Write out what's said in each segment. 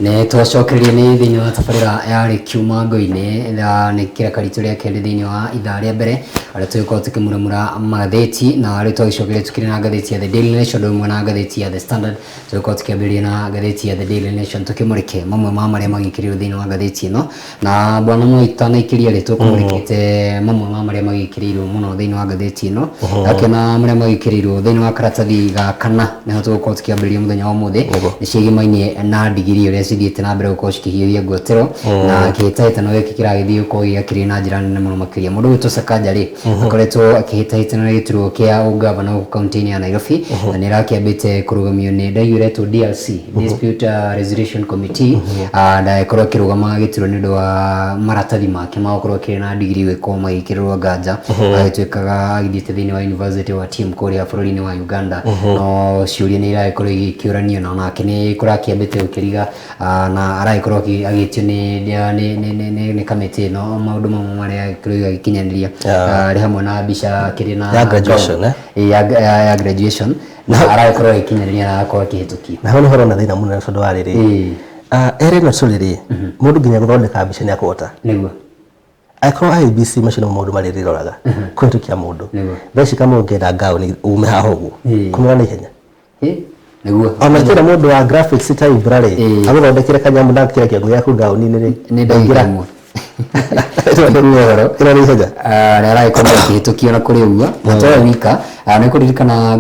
Nĩ twacokereria nĩ thĩinĩ wa tabarĩra ya Rĩkiuma Ngo-inĩ na nĩ kĩraka ritũ rĩa kerĩ thĩinĩ wa ithaa rĩa mbere arĩa tũgĩkorwo tũkĩmuramura magathĩti na rĩu twagĩcokeria tũkĩrĩ na ngathĩti ya The Daily Nation ũndũ ũmwe na ngathĩti ya The Standard. Tũgĩkorwo tũkĩambĩrĩria na ngathĩti ya The Daily Nation tũkĩmũrĩke mamwe ma marĩa magĩkĩrirwo thĩinĩ wa ngathĩti ĩno. Na bwana Moi tutanaikĩria rĩ, tũkũmũrĩkĩte mamwe ma marĩa magĩkĩrĩirwo mũno thĩinĩ wa ngathĩti ĩno. Ndakĩona marĩa magĩkĩrĩirwo thĩinĩ wa karatathi ga kana nĩho tũgũkorwo tũkĩambĩrĩria mũthenya wa ũmũthĩ. Nĩ ciĩgĩmainie na ndigiri ũrĩa cithiĩte na mbere gũkorwo cikĩhiũhia ngwatĩro na kĩhĩtahĩtano gĩkĩ kĩragĩthiĩ gũkorwo gĩgĩakĩrĩria na njĩra nene mũno makĩria. Mũndũ ũgwĩtwo Sakaja rĩ, akoretwo akĩhĩtahĩtana gĩturwa kĩa ũngavana gũkũ kaunti-inĩ ya Nairobi na nĩ ĩrakĩambĩte kũrũgamio nĩ ndaigua ĩretwo DRC, Dispute Resolution Committee, na ĩkorwo ĩkĩrũgama gĩturwa nĩ ũndũ wa maratathi make ma gũkorwo akĩrĩ na ndigiri gũgĩkorwo magĩkĩrĩrwo nganja. Agĩtuĩkaga agĩthiĩte thĩinĩ wa University wa TM kũrĩa bũrũri-inĩ wa Uganda, no ciũria nĩ iragĩkorwo igĩkĩũranio na onake nĩ kũrakĩambĩte gũkĩriga na aragĩkorwo agĩtio nĩ kamĩtĩ ĩno maũndũ mamwe marĩa agĩkorirwo agĩkinyanĩria arĩ hamwe na mbica akĩrĩ na Ya graduation, eh? Ya graduation na aragĩkorwo agĩkinyanĩria na agakorwo akĩhĩtũkia. Na hau nĩho ũrona thĩna mũnene tondũ wa rĩrĩ, ere ĩno tũrĩ rĩ, mũndũ nginya gũthondeka mbica nĩ akũhota. Angĩkorwo IEBC macio nĩmo maũndũ marĩa ĩrĩroraga kũhĩtũkia mũndũ. Thaa ici kamwe ũngĩenda ngaũni ume haha ũguo kũmĩona na ihenya. Ona kĩra mũndũ wa graphics ta Ibra rĩ, agũthondekere kanyamũ na kĩra kĩongo gĩaku ngaũni-inĩ rĩ, Nĩ ndagĩka ndũngĩra. ĩmwe. Tiguo ũhoro. Ĩno nĩ ihenya. Nĩ aragĩkorwo akĩhĩtũkio na kũrĩ ũguo na towe wika. Nĩ kũririkana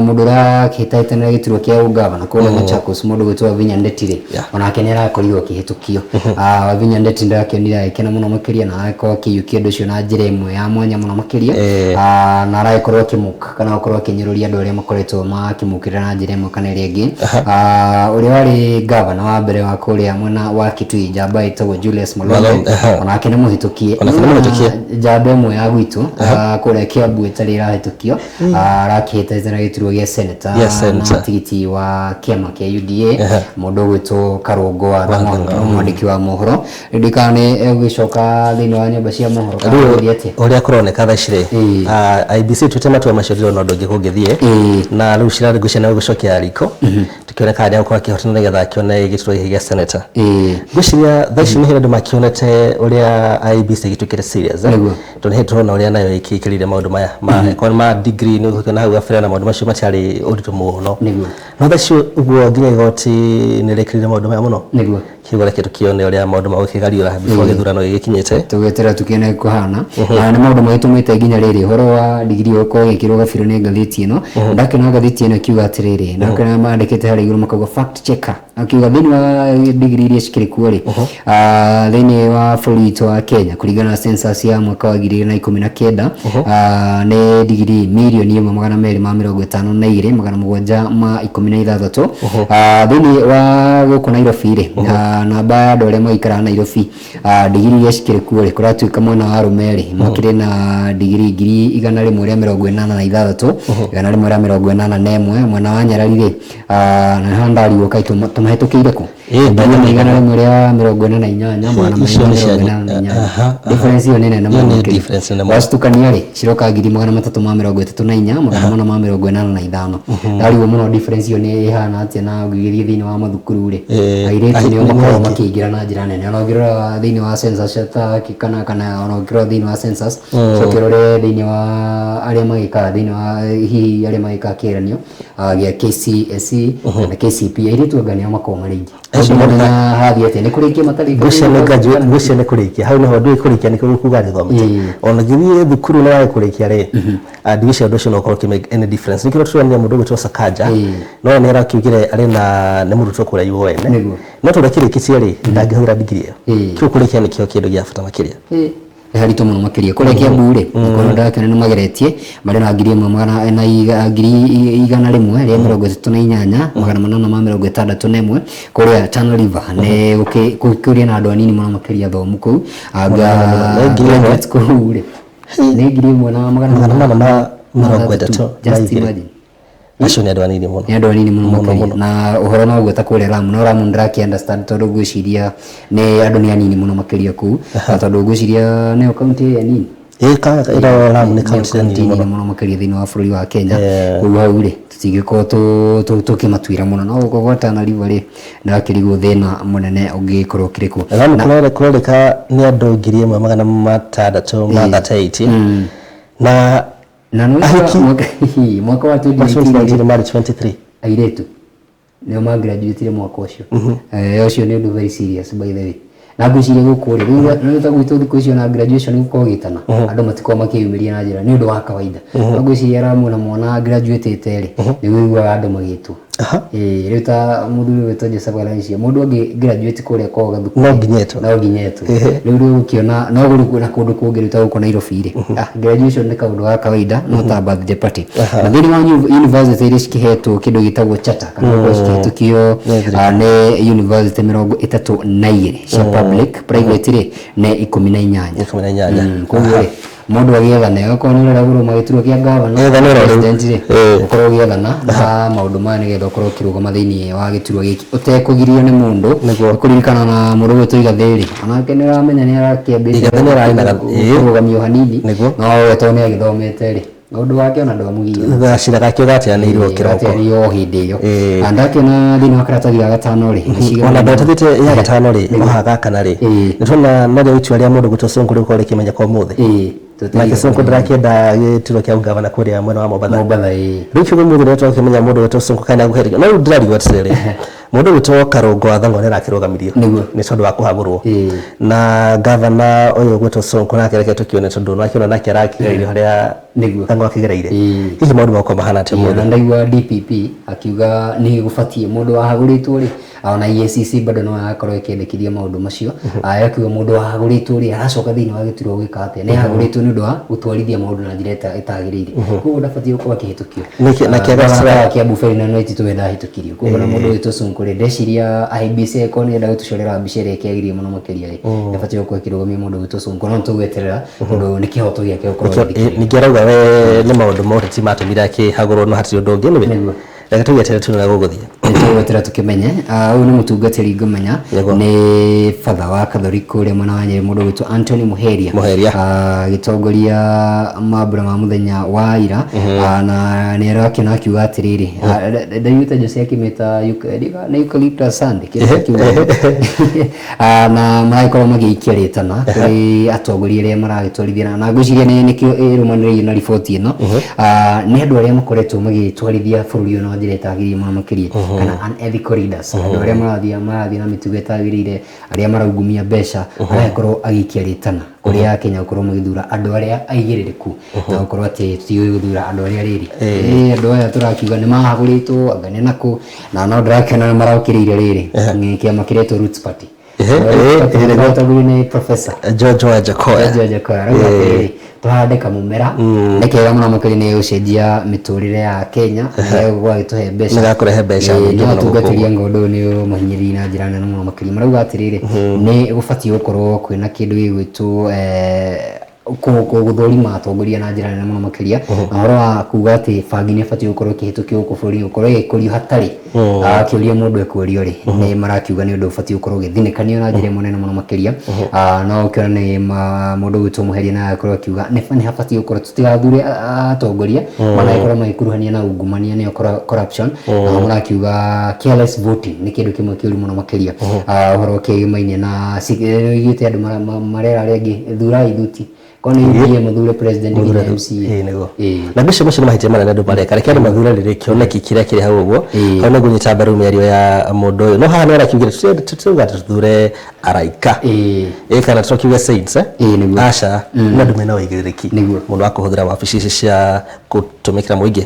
mũndũ ũrĩa akĩhĩtahĩtanĩra gĩturwa kĩa ũngavana kũrĩa Machakos, mũndũ ũgwĩtwo Wavinya Ndeti rĩ, onake nĩ arakorirwo akĩhĩtũkio. Wavinya Ndeti ndĩrakĩonire agĩkena mũno makĩria na agĩkorwo akĩiyũkia ũndũ ũcio na njĩra ĩmwe ya mwanya mũno makĩria. Na aragĩkorwo akĩmũka kana gũkorwo akĩnyũrũria andũ arĩa makoretwo makĩmũkĩrĩra na njĩra ĩmwe kana ĩrĩa ĩngĩ. Ũrĩa warĩ gavana wa mbere wa kũrĩa mwena wa Kitui, njamba ĩtagwo Julius Malonde, Malonde, aha. onake nĩ mũhĩtũkie. Onake nĩ mũhĩtũkie. Njamba ĩmwe ya gwitũ kũrĩa Kiambu ĩtarĩ ĩrahĩtũkio, arakĩhĩtahĩtana gĩturwa gĩa senator Gĩa senator. na tigiti wa kĩama kĩa UDA, mũndũ ũgwĩtwo Karũngũ wa Thang'wa, nĩ mwandĩki wa mohoro. Rĩu ndiũĩ kana nĩ egũgĩcoka thĩinĩ wa nyũmba cia mohoro kana Rĩu gũthiĩ atĩa. Ũrĩa kũroneka thaa ici rĩ, IEBC ĩtuĩte matua macio, ndirona ũndũ ũngĩ kũngĩthiĩ. Na rĩu cira ngwĩciria nĩ gũcokia riko tũkĩone kana nĩegũkorwo akĩhotana nĩgetha akĩone gĩturwa gĩkĩ gĩa senator. Ngwĩciria thaa ici nĩ hĩndĩ andũ makĩonete ũrĩa IEBC ĩgĩtuĩkĩte serious, eh? Tondũ nĩ hĩndĩ tũrona ũrĩa nayo ĩkĩrĩire maũndũ maya ma korwo nĩ ma degree, nĩ ũgũkĩona hau gabere na maũndũ macio matiarĩ ũritũ mũno. No thaa ici ũguo nginya igoti nĩ rĩkĩrĩire maũndũ maya mũno. Kiugo reke tũkĩone ũrĩa maũndũ magũkĩgariũra before gĩthurano gĩgĩkinyĩte. Tũgweterera tũkĩone kũhana. Na nĩ maũndũ magĩtũmĩte nginya rĩrĩ ũhoro wa ndigiri ũkorwo ũgĩkĩrwo gabirũ nĩ ngathĩti ĩno. Ndakĩona ngathĩti ĩno ĩkiuga atĩrĩrĩ, ndakĩona mandĩkĩte harĩa igũrũ makauga "Fact checker". Akiuga thĩinĩ wa ndigiri iria cikĩrĩ kuo rĩ, thĩinĩ wa bũrũri witũ wa Kenya, kũringana na census ya mwaka wa 2019, nĩ ndigiri 1,252,716. Thĩinĩ wa gũkũ Nairobi rĩ, namba ya andũ arĩa magĩikaraga Nairobi, ndigiri iria cikĩrĩ kuo rĩ, kũratuĩka mwena wa arũme rĩ, makĩrĩ na ndigiri 186,181. Mwena wa nyarari rĩ, na nĩho ndarigwo kaĩ tũmahĩtũkĩire kũ? 1488,488. Icio nĩ cia- aha, aha. Difference ĩyo nĩ nene Ĩyo mũno nĩ makĩria. Difference nene mũno. Wacitukania rĩ, ciroka 334,485. Ndarigwo mũno difference ĩyo nĩ ĩhana atĩa, na ũngĩgĩthiĩ thĩinĩ wa mathukuru rĩ, airĩtu nĩo nĩ makoragwo aingĩ. Makĩingĩra na njĩra nene. Ona ũngĩrora thĩinĩ wa census ta kana ona ũngĩrora thĩinĩ wa census, coke ũrore thĩinĩ wa arĩa magĩkaga thĩinĩ wa hihi arĩa magĩkaga kĩgeranio gĩa KCSE kana KCPE, airĩtu anga nĩo makoragwo marĩ aingĩ. Acio Ndũmenya hathiĩ atĩa, nĩ kũrĩkia matarĩkia? Ngwĩciria nĩ graduate, ngwĩciria nĩ kũrĩkia hau nĩho ndũĩ kũrĩkia nĩkĩo kuga gĩthomete. Ona ngĩthiĩ thukuru nĩ wage kũrĩkia rĩ, ndigwĩciria ũndũ ũcio no ũkorwo ũkĩ make any difference. Nĩkĩo tũronire mũndũ ũgwĩtwo Sakaja, no nĩ arakiugire arĩ na nĩ mũrutwo kũrĩa UoN, no tondũ akĩrĩkĩtie rĩ, ndangĩhũthĩra degree ĩyo. Kĩu kũrĩkia nĩkĩo kĩndũ gĩa bata makĩria. Nĩ haritũ mũno makĩria kũrĩa Kiambu rĩ, nĩkuo ndakĩona nĩ mageretie, marĩ na ngiri ĩmwe magana na 138,861. Kũrĩa Tana River nĩ gũkĩũria na andũ anini mũno makĩria athomu kũu, anga Nĩ 1,000. Graduates kũu rĩ nĩ ngiri ĩmwe na magana 832. Just Na igĩrĩ. imagine. Acio nĩ andũ anini mũno. Nĩ andũ anini mũno Mũno, makĩria. Mũno. Na ũhoro noguo ta kũrĩa Lamu, no Lamu ndĩrakĩ understand tondũ ngwĩciria nĩ andũ nĩ anini mũno makĩria kũu, na tondũ ngwĩciria nĩyo kaunti ĩrĩa nini. Ĩĩ, ĩno Lamu nĩ Nĩyo kaunti kaunti nini nini mũno mũno makĩria thĩinĩ wa bũrũri wa Kenya. Koguo hau rĩ Tũtingĩkorwo tũkĩmatuĩra mũno, no gũkũ gwa Tana River rĩ, ndakĩrigwo thĩna mũnene ũngĩkorwo ũkĩrĩ kũ. Lamu kũrerĩka nĩ andũ 1638 na Na nĩ ahiki mwaka wa 2019 2019 marĩ 23. Airĩtu nĩo magraduatire mwaka ũcio. Ũcio nĩ ũndũ very serious, by the way, na ngwĩciria gũkũ rĩ, rĩu ta gwitũ thikũ icio na graduation gũkorwo gĩtana, andũ matikoragwo makĩyumĩria na njĩra nĩ ũndũ wa kawaida, no ngwĩciria Lamu na mwana graduatĩte rĩ, nĩ wĩiguaga andũ magĩtwo. Ĩĩ, rĩu ta mũthuri wĩtwo Joseph Galancia, mũndũ angĩ graduate kũrĩa kwao gathuku No nginya etwo. No nginya etwo. Rĩu ũkĩona no gũrĩ na kũndũ kũngĩ, rĩu ta gũkũ Nairobi rĩ, graduation nĩ kaũndũ ga kawaida, no ta birthday party. Na thĩinĩ wa university iria cikĩhetwo kĩndũ gĩtagwo charter kana gũkorwo cikĩhĩtũkio, nĩ university 32 cia public, private rĩ nĩ 18. 18. Koguo rĩ, mũndũ agĩethana, okorwo nĩ ũrenda kũrũma gĩturwa kĩa gavana, Ethanĩra rĩu. president rĩ, ũkorwo ũgĩethana na maũndũ maya nĩgetha ũkorwo ũkĩrũgama thĩinĩ wa gĩturwa gĩkĩ ũtekũgirio nĩ mũndũ. Nĩguo. Kũririkana na mũndũ ũgwĩtwo Igathe rĩ, onake nĩ ũramenya nĩ arakĩambĩtie Igathe nĩ ararĩ na kũrũgamio hanini. Nĩguo. No we tondũ nĩ agĩthomete rĩ, ũndũ wake ona ndwamũgiria. Gacira gakĩo gateanĩirwo kĩroko. Gateanĩirwo o hĩndĩ ĩyo. Ĩĩ. Na ndakĩona thĩinĩ wa karatathi ga gatano rĩ, Ona mbere tũthiĩte ya gatano rĩ, oha gaka rĩ, nĩ tuona narĩo itua rĩa mũndũ gwĩtwo Sonko rĩgũkorwo rĩkĩmenyeka ũmũthĩ. Nake Sonko ndĩrakĩenda gĩturwa kĩa ũgavana kũrĩa mwena wa Mombatha. Mombatha, ĩĩ. Rĩu kiugo mũthĩ nĩ twakĩmenya mũndũ gwĩtwo Sonko kana nĩekũherithio. No rĩu ndĩrarigwo atĩrĩrĩ, mũndũ gwĩtwo Karũngo wa Thang'wa nĩ arakĩrũgamirio nĩ tondũ wa kũhagũrwo, na gavana ũyũ gwĩtwo Sonko nake reke tũkĩone, tondũ nakĩona nake arakĩgereirio harĩa Thang'wa akĩgereire. Hihi maũndũ magũkorwo mahana atĩa Na ũmũthĩ? Ndaigua DPP akiuga nĩ gũbatiĩ mũndũ wahagũrĩtwo rĩ, ona EACC bado no arakorwo ĩkĩendekithia maũndũ macio. Aya akiuga mũndũ wahagũrĩtwo rĩ, aracoka thĩinĩ wa gĩturwa gwĩka atĩa? Nĩ ahagũrĩtwo nĩ ũndũ wa gũtwarithia maũndũ na njĩra ĩtagĩrĩire, koguo ndabatiĩ gũkorwo akĩhĩtũkio. Na kĩaga Gavana wa Kiambu Ferdinand Waititu we ndahĩtũkirio, koguo na mũndũ wĩtwo Sonko rĩ, ndeciria IEBC angĩkorwo nĩ enda gũtũcorera mbica ĩrĩa ĩkĩagĩrĩire mũno makĩria rĩ, nĩabatiĩ gũkorwo ĩkĩrũgamia mũndũ wĩtwo Sonko, no nĩtũgweterera tondũ nĩ kĩhoto gĩake gũkorwo agĩthikĩrĩrio. Ningĩ arauga we nĩ maũndũ ma ũteti matũmire akĩhagũrwo, no hatirĩ ũndũ ũngĩ. Nĩwe reke tũgĩeterere tuone ũrĩa gũgũthiĩ. Nĩtũgwetera tũkĩmenye. Ũyũ nĩ mũtungatĩri ngũmenya Nĩguo. Nĩ batha wa Katholiki ũrĩa mwena wa Nyĩrĩ, mũndũ ũgwĩtwo Anthony Muheria. Muheria. Agĩtongoria mambura ma mũthenya wa ira. Na nĩ arakĩona akiuga atĩrĩrĩ, ndaiguĩte Jose akĩmĩta nĩ Eucalyptus Sunday, kĩndũ kĩu. Na maragĩkorwo magĩikia rĩtana kũrĩ atongoria arĩa maragĩtwarithia, na ngwĩciria nĩ nĩkĩo ĩrũmanĩrĩire na riboti ĩno. Nĩ andũ arĩa makoretwo magĩtwarithia bũrũri ũyũ na njĩra ĩtagĩrĩire mũno makĩria, kana unethical leaders, andũ arĩa marathiĩ na mĩtugo ĩtagĩrĩire, arĩa maraungumia mbeca, aragĩkorwo agĩikia rĩtana kũrĩ Akenya gũkorwo magĩthura andũ arĩa aigĩrĩrĩku na gũkorwo atĩ tũtigĩ gũthura andũ arĩa rĩrĩ. Andũ aya tũrakiuga nĩ mahagũrĩtwo anga nĩ nakũ, na no ndĩrakĩona nĩ marokĩrĩire rĩrĩ nĩ kĩama kĩretwo Roots Party. Roots Party nĩ nĩ professor George Wajackoyah. George Wajackoyah arauga atĩrĩrĩ, tũhande kamũmera nĩ kega mũno makĩria, nĩ gũcenjia mĩtũrĩre ya Kenya, nĩ gwagĩtũhe mbeca. Nĩ gakũrehe mbeca Ĩĩ, nyingĩ no mũno gũkũ. atungatĩri anga ũndũ ũyũ nĩ ũmahinyĩrĩirie na njĩra nene mũno makĩria. Marauga atĩrĩrĩ, nĩ gũbatiĩ gũkorwo kwĩna kĩndũ gĩgwĩtwo gũthũrima atongoria na njĩra nene mũno makĩria, na ũhoro wa kuga atĩ bangi nĩ ĩbatiĩ gũkorwo ĩkĩhĩtũkio gũkũ bũrũri-inĩ, gũkorwo ĩgĩkũrio hatarĩ kĩũria mũndũ ekũrio rĩ, nĩ marakiuga nĩ ũndũ ũbatiĩ gũkorwo ũgĩthinĩkanio na njĩra ĩmwe nene mũno makĩria. No ũkĩona nĩ mũndũ ũgwĩtwo Mũheria na agakorwo akiuga nĩ habatiĩ gũkorwo tũtigathure atongoria managĩkorwo magĩkuruhania na ungumania, nĩyo corruption. Na marakiuga careless voting nĩ kĩndũ kĩmwe kĩũru mũno makĩria. Ũhoro ũkĩgĩmainie na ĩgĩte andũ marera arĩa angĩ, thurai thuti korwo nĩ UDA, mũthure president nginya MCA. Ĩĩ, nĩguo. Ĩĩ. Na ngwĩciria macio nĩ mahĩtia manene andũ mareka. Reke andũ mathure rĩrĩ kĩoneki kĩrĩa kĩrĩ hau ũguo. Ĩĩ. Hau nĩguo nyita mbaru mĩario ya mũndũ ũyũ, no haha nĩ arakiugire tũtirauga atĩ tũthure araika. Ĩĩ, kana tũkiuge saints, eh? Ĩĩ, nĩguo. Aca, nĩ andũ mena ũigĩrĩrĩki Nĩguo. mũndũ wa kũhũthĩra wabici ici cia gũtũmĩkĩra mũingĩ.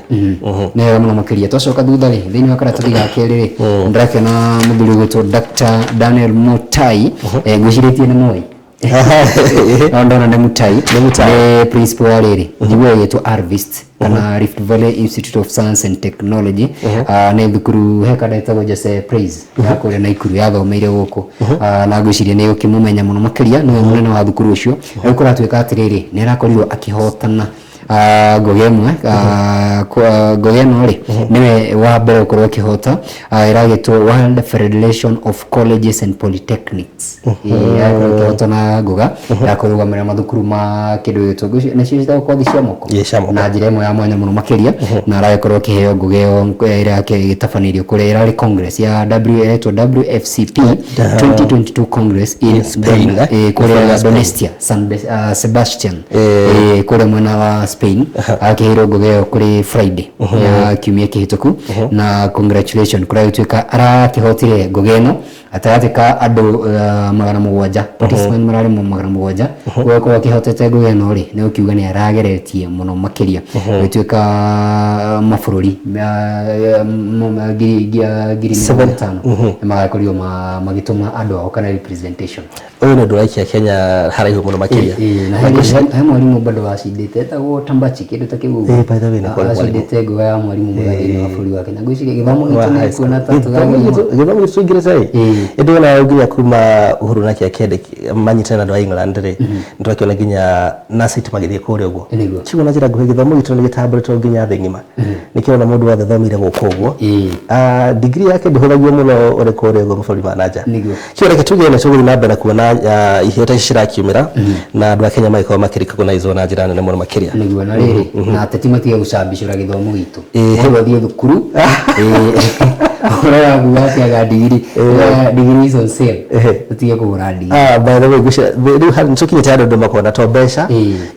Nĩ wega mũno makĩria. Twacoka thutha rĩ, thĩinĩ wa karatathi ga kerĩ rĩ, ndĩrakĩona mũthuri ũgwĩtwo Dr. Daniel Mutai. Ngwĩcirĩtie nĩ Moi, no ndona nĩ Mutai. Nĩ Mutai. Nĩ principal wa rĩrĩ njiguaga ĩgĩtwo RVIST kana Rift Valley Institute of Science and Technology. Nĩ thukuru he kanda ĩtagwo Jose Praise ya kũrĩa Naikuru yathomeire gũkũ. Na ngwĩciria nĩ ũkĩmũmenya mũno makĩria, nĩwe mũnene wa thukuru ũcio. Rĩu kũratuĩka atĩrĩrĩ, nĩ arakorirwo akĩhotana Ngũgĩ ĩmwe, ngũgĩ ĩno rĩ nĩwe wa mbere gũkorwo akĩhota, ĩragĩtwo World Federation of Colleges and Polytechnics. Ĩrakorwo ĩkĩhota na ngũga ya kũrũgamĩrĩra mathukuru ma kĩndũ gĩgĩtwo nĩcio ciĩtagwo kothi cia moko. Ĩĩ, cia moko. Na njĩra ĩmwe ya mwanya mũno makĩria, na aragĩkorwo akĩheo ngũgĩ ĩyo ĩrĩa ĩgĩtabanĩirio kũrĩa ĩrarĩ Congress ya W ĩretwo WFCP 2022 Congress in Spain, eh? Kũrĩa Donostia San Sebastian, kũrĩa mwena wa Spain, akĩheirwo ngũgĩ ĩyo kũrĩ Friday ya kiumia kĩhĩtũku. Na congratulation kũrĩa gĩtuĩka arakĩhotire ngũgĩ ĩno gatagatĩ ka andũ 700, participant mararĩ 700. Gũgĩkorwo akĩhotete ngũgĩ ĩno rĩ, nĩ gũkiuga nĩ arageretie mũno makĩria gũtuĩka mabũrũri 50,000 nĩ magakorirwo magĩtũma andũ ao kana representation. Ũyũ nĩ ũndũ ũraikia Kenya haraihu mũno makĩria. Ĩĩ, na he mwarimũ bado wacindĩte etagwo Tambachi, kĩndũ ta kĩu ũguo. Ĩĩ, by the way, nĩ kwarĩ mwarimũ. Acindĩte ngũga ya mwarimũ mwega thĩinĩ wa bũrũri wa Kenya. Ngwĩciria gĩthomo gitũ nĩ kuona ta tũragĩrĩirwo. Gĩthomo gitũ tũingĩrĩte rĩ, ĩndĩ ona nginya kuma Uhuru na Kĩakĩ manyitane na andũ a England rĩ, nĩ twakĩona nginya nurse magĩthiĩ kũrĩa ũguo. Kiguo na njĩra nguhĩ gĩthomo gitũ nĩ gĩtambũrĩtwo nginya thĩ ng'ima. Nĩkĩo ona mũndũ wothe thomire gũkũ ũguo, degree yake ndĩhũthagio mũno ũrĩ kũrĩa ũguo mabũrũri ma na nja. Kĩo reke tuge nĩ tũgũthiĩ na mbere na kuona iheo ta ici cirakiumĩra na andũ a Kenya magĩkorwo makĩrecognizwo na njĩra nene mũno makĩria. Nĩguo, na rĩrĩ na ateti matige gũcambicũra gĩthomo gitũ. Mũndũ athiĩ thukuru, ũhoro wa kuga atĩ anga ndigiri, degree is on sale, tũtige kũgũra ndigiri. By the way, ngwĩciria rĩu nĩ tũkinyĩte handũ andũ makona to mbeca,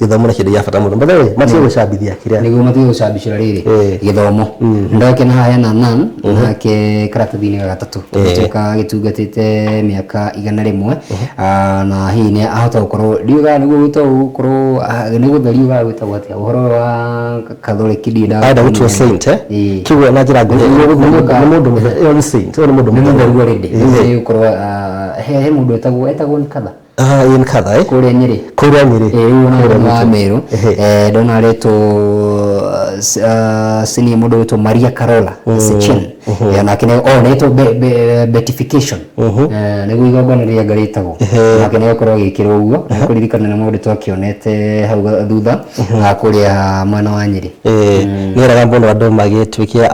gĩthomo nĩ kĩndũ gĩa bata mũno. By the way, matige gũcambithia kĩrĩa. Nĩguo matige gũcambicũra rĩrĩ gĩthomo. Ndakena haha hena nan nake karatathi-inĩ ga gatatũ gĩtuĩka gĩtungatĩte mĩaka 100, na hihi nĩ ahota gũkorwo ndiũĩ kana nĩguo gwĩtagwo gũkorwo nĩ gũtherio kana gwĩtagwo atĩa ũhoro wa Catholic ndiũĩ. Arenda gũtuo saint, eh? Ĩĩ. Kĩguo na njĩra nguhĩ Nĩguo nĩ mũndũ ĩyo nĩ saint, ũyũ nĩ mũndũ nĩ mũtheru. Mũtheru already. Nĩ gũkorwo he mũndũ etagwo nĩ katha Ĩĩ, nĩ katha, eh? Kũrĩa Nyĩrĩ. Kũrĩa Nyĩrĩ. Ĩĩ, rĩu ona mwena wa Meru, ndona aretwo sini mũndũ wĩtwo Maria Carola Sechin. Nake nĩ oh nĩtwo beatification. Nĩguo igongona rĩrĩa rĩtagwo, nake nĩ gũkorwo agĩkĩrwo ũguo. Nĩ kũririkana nĩ maũndũ twakĩonete hau thutha, kũrĩa mwena wa Nyĩrĩ. Ĩĩ, nĩ wega mũno andũ magĩtuĩke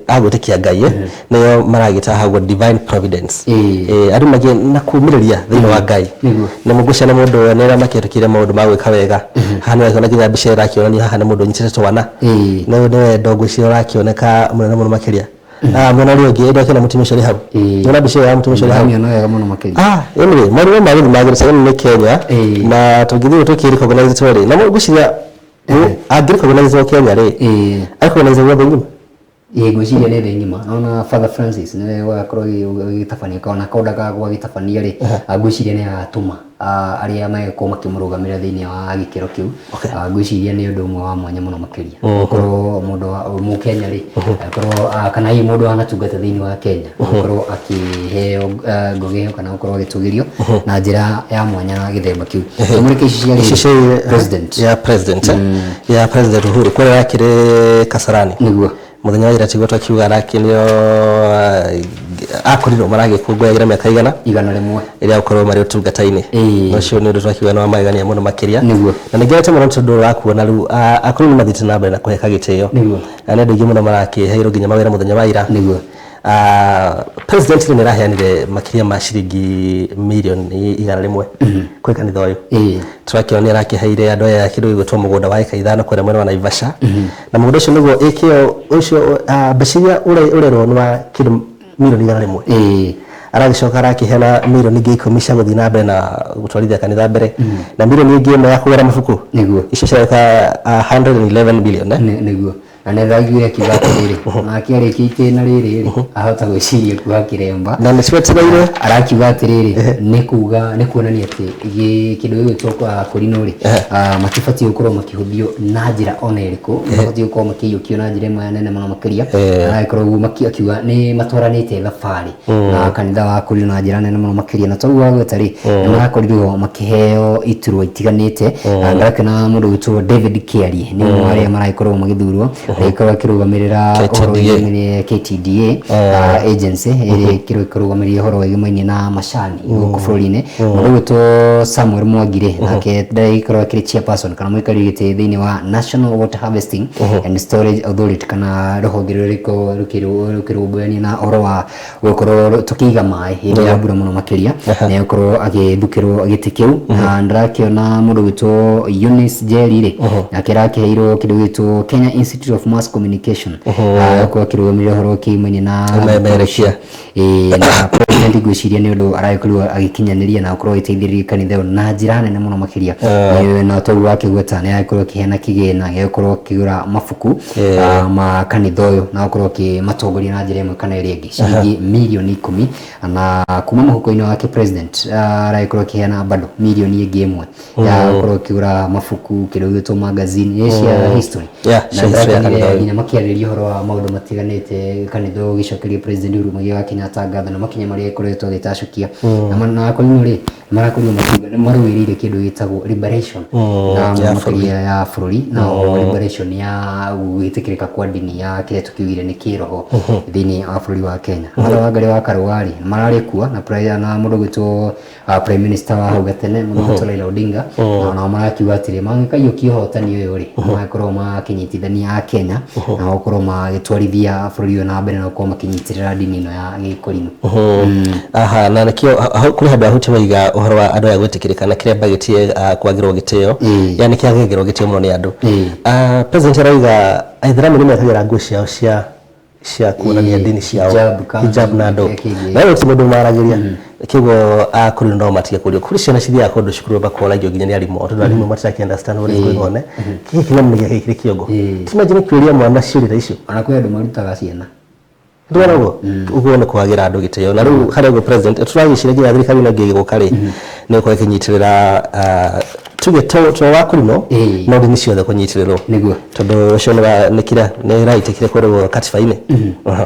a gwĩtĩkia Ngai, nĩyo maragĩta hau divine providence. Andũ magĩe na kũmĩrĩria thĩinĩ wa Ngai. Na mũngũcia nĩ mũndũ nĩ arĩa makĩhetũkĩire maũndũ ma gwĩka wega. Haha nĩ ũrakĩona nginya mbica ĩrakĩonania haha nĩ mũndũ ũnyitĩte twana. Nĩ wendo ngwĩciria ũrakĩoneka mũnene mũno makĩria. Mwena ũrĩa ũngĩ ndakĩona mũtumia ũcio ũrĩ hau. Nĩwona mbica ĩyo ya mũtumia ũcio ũrĩ hau? Ndamĩona wega mũno makĩria. Anyway, maũndũ magũthiĩ magĩrĩte, ĩno nĩ Kenya na tũngĩthiĩ tũkĩ recognize rĩ, na ngwĩciria angĩ recognize Kenya rĩ, recognize thĩ ng'ima. Ĩĩ, ngwĩciria nĩ thĩ ng'ima. Naona Father Francis nĩwe wakorwo agĩtabania, ona korwo ndagakorwo agĩtabania rĩ, ngwĩciria nĩ agatũma arĩa magĩkorwo makĩmũrũgamĩrĩra thĩinĩ wa gĩkĩro kĩu. Ngwĩciria nĩ ũndũ ũmwe wa mwanya mũno makĩria gũkorwo mũndũ wa mũkenya rĩ, akorwo kana hihi mũndũ wanatungata thĩinĩ wa Kenya gũkorwo akĩheo ngũgĩ ĩyo kana gũkorwo agĩtũgĩrio na njĩra ya mwanya na gĩthemba kĩu. Tũmũrĩke ici cia Ici rĩrĩ, cia president. Ya president, ya President Uhuru kũrĩa yakĩrĩ Kasarani. Mũthenya wa ira tiguo twakiuga arakĩnio akorirwo maragĩkũngũyagĩra mĩaka 100 100 ĩrĩa gũkorwo marĩ ũtungata-inĩ. Na ũcio nĩ ũndũ twakiuga nĩ wa magegania mũno makĩria. Na nĩ ngenete mũno tondũ ũrakuona rĩu akũrũ nĩ mathiĩte na mbere na kũheka gĩtĩo. Na nĩ andũ aingĩ mũno marakĩheirwo nginya mawĩra mũthenya wa ira. President nĩ araheanire makĩria ma ciringi mirioni 100 kwĩ kanitha ũyũ. Tũrakĩona nĩ arakĩheire andũ aya kĩndũ gĩgwĩtwo mũgũnda wa ĩka 5 kũrĩa mwena wa Naivasha. Na mũgũnda ũcio nĩguo ĩkĩo ũcio mbeca iria ũrerwo nĩ wa kĩndũ mirioni 100. Aragĩcoka arakĩheana mirioni ingĩ 10 cia gũthiĩ na mbere na gũtwarithia kanitha mbere. Na mirioni ĩngĩ 1 ya kũgũra mabuku. Icio ciroka 111 billion, eh? Nĩguo. Na nĩ thaiguire akiuga atĩrĩrĩ, nake arĩkia itĩna rĩrĩ rĩ, ahota gwĩciria kuoha kĩremba. Na nĩ cwetereire. Arakiuga atĩrĩrĩ, nĩ kuga, nĩ kuonania atĩ kĩndũ gĩgwĩtwo kũrinũ rĩ, matibatiĩ gũkorwo makĩhũthio na njĩra ona ĩrĩkũ, mabatiĩ gũkorwo makĩiyũkio na njĩra ĩmwe nene mũno makĩria. Aragĩkorwo ũguo akiuga nĩ matwaranĩte thabarĩ na kanitha wa kũrinũ na njĩra nene mũno makĩria. Na toguo wagweta rĩ, nĩ marakorirwo makĩheo iturwa itiganĩte. Ndakĩona mũndũ ũgwĩtwo David Kĩarie nĩ ũmwe wa arĩa maragĩkorwo magĩthurwo. Rĩkorwo akĩrũgamĩrĩra ũhoro KTDA. wĩgiĩ KTDA agency ĩrĩa ĩkĩrũgamĩrĩra ũhoro wĩgiĩ na macani gũkũ bũrũri-inĩ. Mũndũ ũgwĩtwo Samuel Mwangi rĩ, nake ndagĩkorwo akĩrĩ chairperson kana mũikarĩri gĩtĩ thĩinĩ wa National Water Harvesting and Storage Authority, kana rũhonge rũrĩa rũkoragwo rũkĩrũmbũyania na ũhoro wa gũkorwo tũkĩiga maĩ hĩndĩ ya mbura mũno makĩria, nĩ agĩkorwo agĩthukĩrwo gĩtĩ kĩu. Na ndĩrakĩona mũndũ ũgwĩtwo Eunice Njeri rĩ, nake arakĩheirwo kĩndũ gĩgwĩtwo Kenya Institute of Mass Communication, agakorwo akĩrũgamĩrĩra ũhoro ũkĩimania na Ũmemerekia. Ĩĩ, na president ngwĩciria nĩ ũndũ aragĩkorirwo agĩkinyanĩria na gũkorwo agĩteithĩrĩria kanitha ĩyo na njĩra nene mũno makĩria. Na toguo akĩgweta nĩ agĩkorwo akĩheana kĩgĩna gĩa gũkorwo akĩgũra mabuku ma kanitha ũyũ na gũkorwo akĩmatongoria na njĩra ĩmwe kana ĩrĩa ĩngĩ, ciringi mirioni 10, na kuma mũhuko-inĩ wake president aragĩkorwo akĩheana bado mirioni ĩngĩ ĩmwe ya gũkorwo akĩgũra mabuku, kĩndũ gĩgwĩtwo magazine ĩ cia history. Yeah, Na cia history ya ndĩrakĩonire kanitha ũyũ. nginya makĩarĩrĩria ũhoro wa maũndũ matiganĩte, kanitha ũyũ ũgĩcokeria president Uhuru Muigai wa Kenyatta ngatho na makinya marĩa ĩkoretwo agĩtacũkia. Na akorirwo rĩ, marakorirwo makiuga nĩ marũĩrĩire kĩndũ gĩtagwo liberation na ya mũno makĩria ya bũrũri, na oho liberation ya gwĩtĩkĩrĩka kwa ndini ya kĩrĩa tũkiugire nĩ kĩroho thĩinĩ wa bũrũri wa Kenya. Marĩa Wangari wa Karũa rĩ, mararĩ kuo na na mũndũ ũgwĩtwo prime minister wa hau gatene, mũndũ ũgwĩtwo Raila Odinga, na onao marakiuga atĩrĩ, mangĩkaiyũkia ũhotani ũyũ rĩ, magakorwo makĩnyitithania a Kenya na gũkorwo magĩtwarithia bũrũri ũyũ na mbere na gũkorwo makĩnyitĩrĩra ndini ĩno ya gĩkũrinũ. Aha, na nĩkĩo kũrĩ handũ ahuti waiga ũhoro wa andũ aya gwĩtĩkĩrĩka na kĩrĩa bagĩtie kwagĩrwo gĩtĩo, yani kĩagĩrwo gĩtĩo mũno nĩ andũ. President arauga aithĩramu nĩ mekagĩra nguo ciao cia kuonania ndini ciao, hijab kana hijab na andũ kĩrĩa kĩngĩ. Na rĩu ti mũndũ maragĩria kĩguo akũrũ no matige kũrio kũrĩ ciana cithiaga kũndũ cukuru makoragio nginya nĩ arimũ, tondũ arimũ matiraki understand what is going on. Gĩkĩ kĩnyamũ nĩ gĩakĩ kĩrĩ kĩongo? Imagine kĩũria mwana ciũria ta icio. Ona kwĩ andũ marutaga ciana. Ndĩrona ũguo ũguo nĩ kwagĩra andũ gĩtĩo, na rĩu harĩa ũguo president tũragĩciria nginya thirikari ĩno ĩngĩ ĩgũka rĩ, nĩ gũkorwo ĩkĩnyitĩrĩra, tuge to wa kũrinũ, no ndini ciothe kũnyitĩrĩrwo. Nĩguo. Tondũ ũcio nĩ kĩrĩa nĩ right kĩrĩa kwĩrwo katiba-inĩ.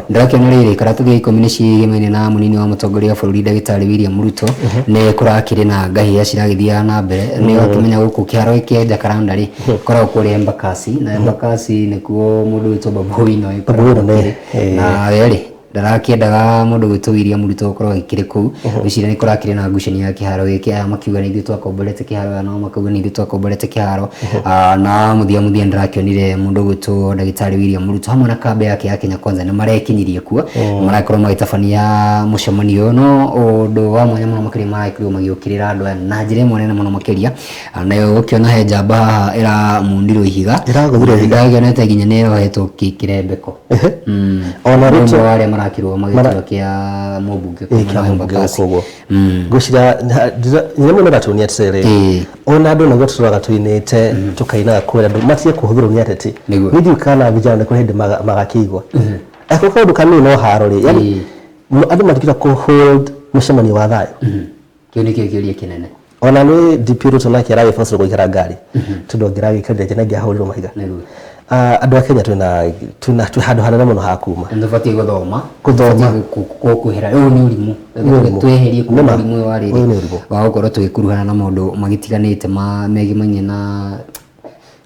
Ndĩrakĩona rĩrĩ karatathi ga 10 nĩ ciĩgemaine na mũnini wa mũtongoria wa bũrũri ndagĩtarĩ William Ruto, nĩ kũrakĩrĩ na ngahĩha ciragĩthiaga na mbere. Nĩ wakĩmenya gũkũ kĩharo kĩa Jacaranda rĩ, koragwo kũrĩa Embakasi, na Embakasi nĩkuo mũndũ wĩtwo Babu Owino Babu Owino agĩkoragwo akĩrĩ. Na we rĩ, ndarakĩendaga mũndũ gwĩtwo William Ruto gũkorwo agĩkĩrĩ kũu. Ngwĩciria nĩ kũrakĩrĩ na ngucanio ya kĩharo gĩkĩ, aya makiuga nĩ ithuĩ twakomborete kĩharo, aya nao makauga nĩ ithuĩ twakomborete kĩharo. Na mũthia mũthia nĩndĩrakĩonire mũndũ ũgwĩtwo ndagĩtarĩ William Ruto hamwe na kambĩ yake ya Kenya Kwanza nĩ marekinyirie kuo, marakorwo magĩtabania mũcemanio ũyũ. No ũndũ wa mwanya mũno makĩria, marakorirwo magĩũkĩrĩra andũ aya na njĩra ĩmwe nene mũno makĩria. Nayo ũkĩona he njamba haha ĩramundirwo ihiga. Ĩragũthirwo ihiga. Ndakĩonete nginya nĩ ĩrohetwo kĩrembeko. Ona Nĩ Ruto ũmwe wa arĩa marakĩrũgama gĩturwa kĩa mũmbunge kĩa kuma mũmbunge Embakasi. gũkũ ũguo. Ngwĩciria nyamũ ĩno ĩratuonia atĩrĩrĩ, ona andũ nĩguo tũtũraga tũinĩte tũkainaga kwĩra andũ matige kũhũthĩrwo nĩ ateti. Nĩguo. Niĩ ndiũĩ kana vijana nĩ kũrĩ hĩndĩ magakĩigua angĩkorwo kaũndũ kanini no haro rĩ, yani andũ matingĩhota kũ hold mũcemanio wa thayũ. Kĩu nĩkĩo kĩũria kĩnene. Ona nĩ DP Ruto nake aragĩbocwo gũikara ngari tondũ angĩragĩikarire nja nĩangĩahũrirwo mahiga. Nĩguo. Andũ a Kenya twĩna twĩ handũ hanene mũno ha kuma. Nĩ tũbatiĩ gũthoma. Gũthoma. Tũbatiĩ kwĩhera ũyũ nĩ ũrimũ. Nĩ ũrimũ. Tweherie kuma Nĩma. ũrimũ ũyũ wa rĩrĩ Ũyũ nĩ ũrimũ. wa gũkorwo tũgĩkuruhana na maũndũ magĩtiganĩte megĩmainie na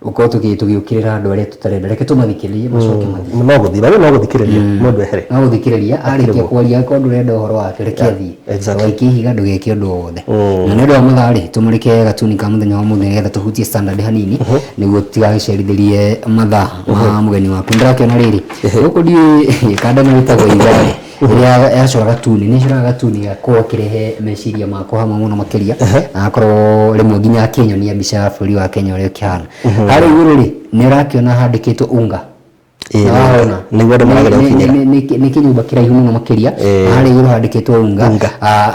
gũkorwo tũgĩũkĩrĩra andũ arĩa tũtarenda. Reke tũmathikĩrĩrie macoke mathiĩ. No gũthiĩ na no gũthikĩrĩria mũndũ ehere. No gũthikĩrĩria arĩkia kwaria, angĩkorwo ndũrenda ũhoro wake, reke athiĩ. Exactly. Ndũgaikie ihiga, ndũgeke ũndũ o wothe. Na nĩ ũndũ wa mathaa rĩ, tũmũrĩke gatuni ka mũthenya wa ũmũthĩ nĩgetha tũhutie standard hanini nĩguo tũtigagĩcerithĩrie mathaa ma mũgeni waku. Ndĩrakĩona rĩrĩ gũkũ ndiũĩ kanda ĩno ĩtagwo iga rĩ, ĩrĩa yacora gatuni, nĩ ĩcoraga gatuni gakorwo akĩrehe meciria makwa hamwe mũno makĩria, na akorwo rĩmwe nginya akĩnyonia mbica ya bũrũri wa Kenya ũrĩa ũkĩhana. Harĩa igũrũ rĩ, nĩ ũrakĩona handĩkĩtwo unga. Nĩwahona? Nĩguo andũ marageria gũkinyĩra. Nĩ kĩnyũmba kĩraihu mũno makĩria. Harĩa igũrũ handĩkĩtwo unga. Unga.